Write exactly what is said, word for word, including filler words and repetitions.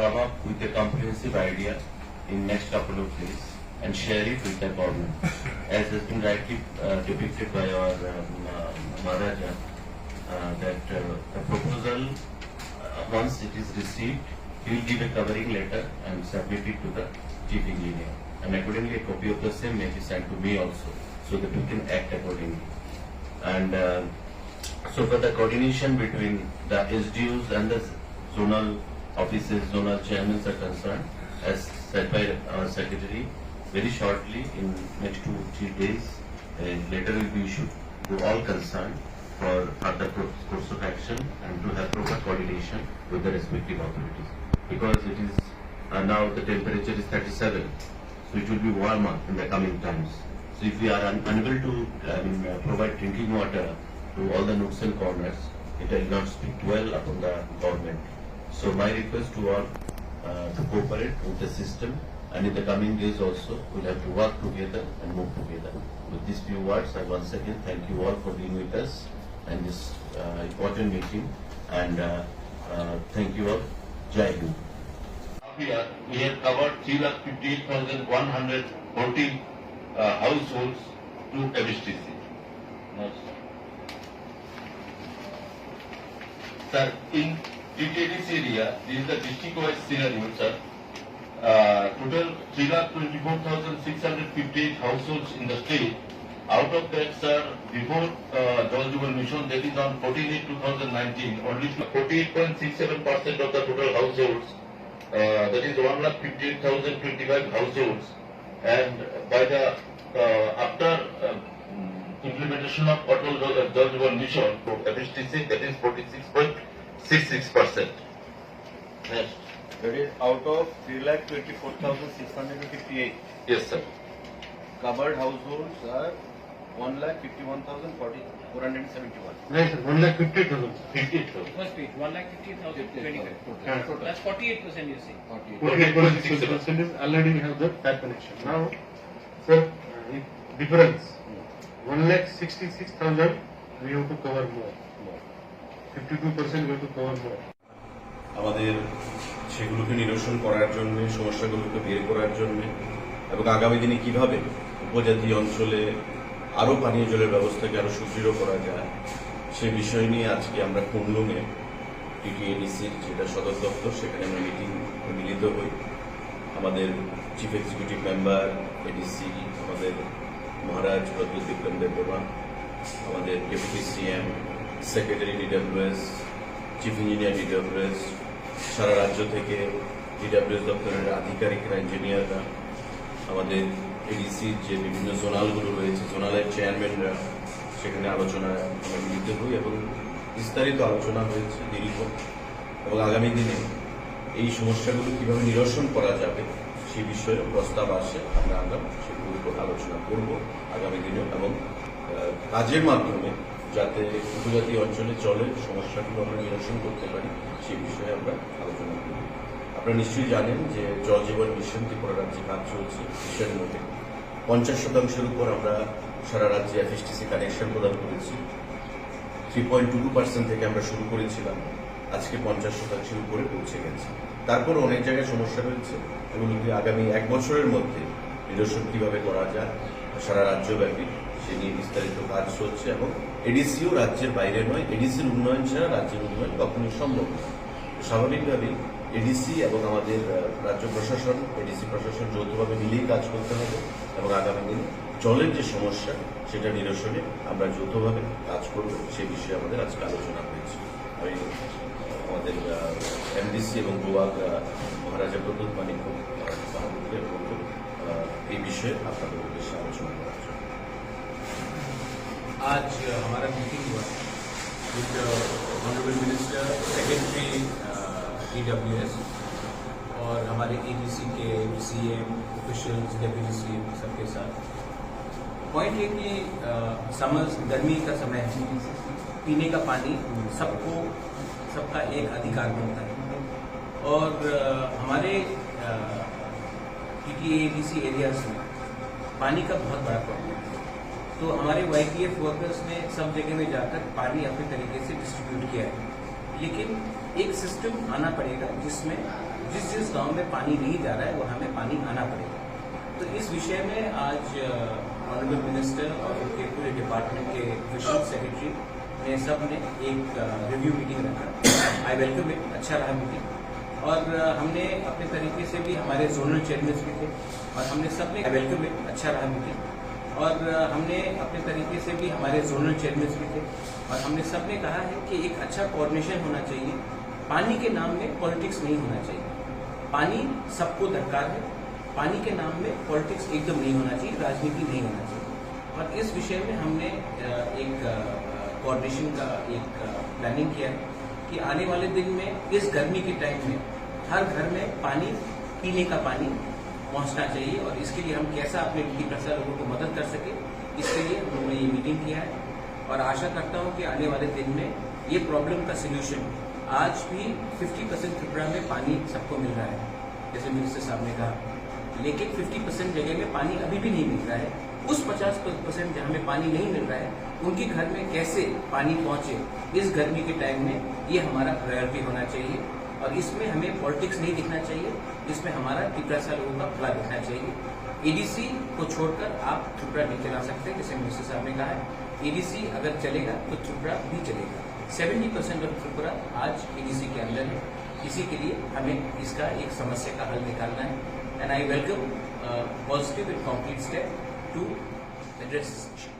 come up with a comprehensive idea in next couple of days and share it with the government. As has been rightly uh, depicted by our um, uh, Maharaja, uh, that uh, the proposal, uh, once it is received, he will give a covering letter and submit it to the chief engineer. And accordingly, a copy of the same may be sent to me also, so that we can act accordingly. And uh, so for the coordination between the S D Us and the zonal offices, zonal chairmen are concerned, as said by our secretary, very shortly in next two, three days, a letter will be issued to all concerned for further pro- course of action and to have proper coordination with the respective authorities. Because it is uh, now the temperature is thirty-seven, so it will be warmer in the coming times. So if we are un- unable to I mean, uh, provide drinking water to all the nooks and corners, it will not speak well upon the government. So my request to all uh, to cooperate with the system, and in the coming days also we'll have to work together and move together. With these few words, I once again thank you all for being with us and this uh, important meeting, and uh, uh, thank you all. Jai Hind. Half year, we have covered three lakh fifty-eight thousand one hundred fourteen uh, households to F H T C. Sir, in T T A D C area, this is the district-wise scenario, sir. Uh, total three lakh twenty-four thousand six hundred fifty-eight households in the state. Out of that, sir, before uh, Jal Jeevan Mission, that is on fourteen eight two thousand nineteen, only forty-eight point six seven percent of the total households, uh, that is one lakh fifty-eight thousand twenty-five households, and by the uh, after uh, implementation of Atal Jal Jal Jeevan Mission, F H T C, that is forty-six point six six percent. Yes. That is out of three lakh twenty-four thousand six hundred fifty-eight. Yes, sir. Covered households are one lakh fifty-one thousand four hundred seventy-one. No, sir, one lakh fifty thousand. Fifty thousand. It must be one lakh fifty thousand twenty-five. Yeah. That's forty-eight percent, you see. Forty-eight point six percent is already have the tap connection. Now, sir, uh, difference. One lakh sixty-six thousand we have to cover more. Fifty-two percent we have to cover more. আমাদের সেগুলোকে নিরসন করার জন্য, সমস্যাগুলোকে বের করার জন্য এবং আগামী দিনে কিভাবে উপজাতি অঞ্চলে আরও পানীয় জলের ব্যবস্থাকে আরও সুদৃঢ় করা যায়, সে বিষয় নিয়ে আজকে আমরা কুনলুঙে টিটিএডিসির যেটা সদর দপ্তর, সেখানে আমরা মিটিং মিলিত হই। আমাদের চিফ এক্সিকিউটিভ মেম্বার, এডিসি, আমাদের মহারাজ প্রদ্যুৎ বিক্রম দেববর্মা, আমাদের deputy CM, secretary DWS, chief engineer DWS, সারা রাজ্য থেকে ডিডব্লিউএস দপ্তরের আধিকারিকরা, ইঞ্জিনিয়াররা, আমাদের এডিসির যে বিভিন্ন জোনালগুলো রয়েছে, জোনালের চেয়ারম্যানরা সেখানে আলোচনায় আমরা মিলিত হই এবং বিস্তারিত আলোচনা হয়েছে দীর্ঘ। এবং আগামী দিনে এই সমস্যাগুলো কিভাবে নিরসন করা যাবে, সে বিষয়ে প্রস্তাব আসে, আমরা আমরা সেগুলোর উপর আলোচনা করব আগামী দিনে এবং আহ, কাজের মাধ্যমে যাতে উপজাতি অঞ্চলে জলের সমস্যাগুলো আমরা নিরসন করতে পারি, সেই বিষয়ে আমরা আলোচনা করব। আপনারা নিশ্চয়ই জানেন যে জল জীবন মিশন ত্রিপুরা রাজ্যে কাজ চলছে, মিশন মোডে। পঞ্চাশ শতাংশের উপর আমরা সারা রাজ্যে এফএসটিসি কানেকশন প্রদান করেছি। Three point two two percent থেকে আমরা শুরু করেছিলাম, আজকে পঞ্চাশ শতাংশের উপরে পৌঁছে গেছে। তারপর অনেক জায়গায় সমস্যা রয়েছে, এগুলোকে আগামী এক বছরের মধ্যে নিরসন কীভাবে করা যায় সারা রাজ্যব্যাপী, সে নিয়ে বিস্তারিত কাজ চলছে এবং এডিসিও রাজ্যের বাইরে নয়। এডিসির উন্নয়ন ছাড়া রাজ্যের উন্নয়ন কখনোই সম্ভব নয়। স্বাভাবিকভাবেই এডিসি এবং আমাদের আহ, রাজ্য প্রশাসন, এডিসি প্রশাসন যৌথভাবে মিলেই কাজ করতে হবে এবং আগামী দিনে জলের যে সমস্যা, সেটা নিরসনে আমরা যৌথভাবে কাজ করব, সে বিষয়ে আমাদের আজকে আলোচনা হয়েছে। আমি আহ, আমাদের এমডিসি এবং গোয়া আহ, মহারাজা প্রদ্যুৎ মাণিক্য আহ, বাহাদুরকে বলব, আহ, এই বিষয়ে আপনাদের উদ্দেশ্যে আলোচনা করার জন্য। आज हमारा मीटिंग हुआ विद ऑनरेबल मिनिस्टर, सेक्रेटरी डीडब्ल्यूएस, और हमारे एडीसी के सीएम, ऑफिशियल्स, डेप्यूटी सीएम, सबके साथ। पॉइंट ये कि समर्स, गर्मी का समय है, पीने का पानी सबको, सबका एक अधिकार बनता है। और अ, हमारे टीटीएडीसी एरियाज में पानी का बहुत बड़ा प्रॉब्लम है। तो हमारे वाईपीएफ वर्कर्स ने सब जगह में जाकर पानी अपने तरीके से डिस्ट्रीब्यूट किया है। लेकिन एक सिस्टम आना पड़ेगा जिसमें जिस जिस गांव में पानी नहीं जा रहा है वहाँ में पानी आना पड़ेगा। तो इस विषय में आज ऑनरेबल मिनिस्टर और उनके पूरे डिपार्टमेंट के विशेष सेक्रेटरी ने सब ने एक रिव्यू मीटिंग रखा। आई वेलकम इट, अच्छा रहा मीटिंग। और हमने अपने तरीके से भी हमारे जोनल चेयरमैन भी थे और हमने सब ने वेलकम इट, अच्छा रहा मीटिंग। और हमने अपने तरीके से भी हमारे जोनल चेयरमैन भी थे और हमने सब ने कहा है कि एक अच्छा कोऑर्डिनेशन होना चाहिए। पानी के नाम में पॉलिटिक्स नहीं होना चाहिए। पानी सबको दरकार है। पानी के नाम में पॉलिटिक्स एकदम नहीं होना चाहिए, राजनीति नहीं होना चाहिए। और इस विषय में हमने एक कोऑर्डिनेशन का एक प्लानिंग किया है कि आने वाले दिन में इस गर्मी के टाइम में हर घर में पानी, पीने का पानी पहुंचना चाहिए और इसके लिए हम कैसा अपने टीटी प्रसार लोगों को मदद कर सके, इसके लिए हम लोगों ने ये मीटिंग किया है। और आशा करता हूँ कि आने वाले दिन में ये प्रॉब्लम का सोल्यूशन, आज भी फिफ्टी परसेंट त्रिपुरा में पानी सबको मिल रहा है, जैसे मिनिस्टर साहब ने कहा, लेकिन फिफ्टी परसेंट जगह में पानी अभी भी नहीं मिल रहा है। उस पचास परसेंट जहाँ में पानी नहीं मिल रहा है, उनके घर में कैसे पानी पहुँचे इस गर्मी के टाइम में, ये हमारा प्रायोरिटी होना चाहिए। और इसमें हमें पॉलिटिक्स नहीं दिखना चाहिए, इसमें हमारा त्रिपुरा लोगों का भला दिखना चाहिए। एडीसी को छोड़कर आप त्रिपुरा नहीं चला सकते, जैसे मिनिस्टर साहब ने कहा है। एडीसी अगर चलेगा तो त्रिपुरा भी चलेगा। सेवेंटी परसेंट ऑफ त्रिपुरा आज एडीसी के अंदर है। इसी के लिए हमें इसका एक समस्या का हल निकालना है। And I welcome positive and concrete step to address this issue.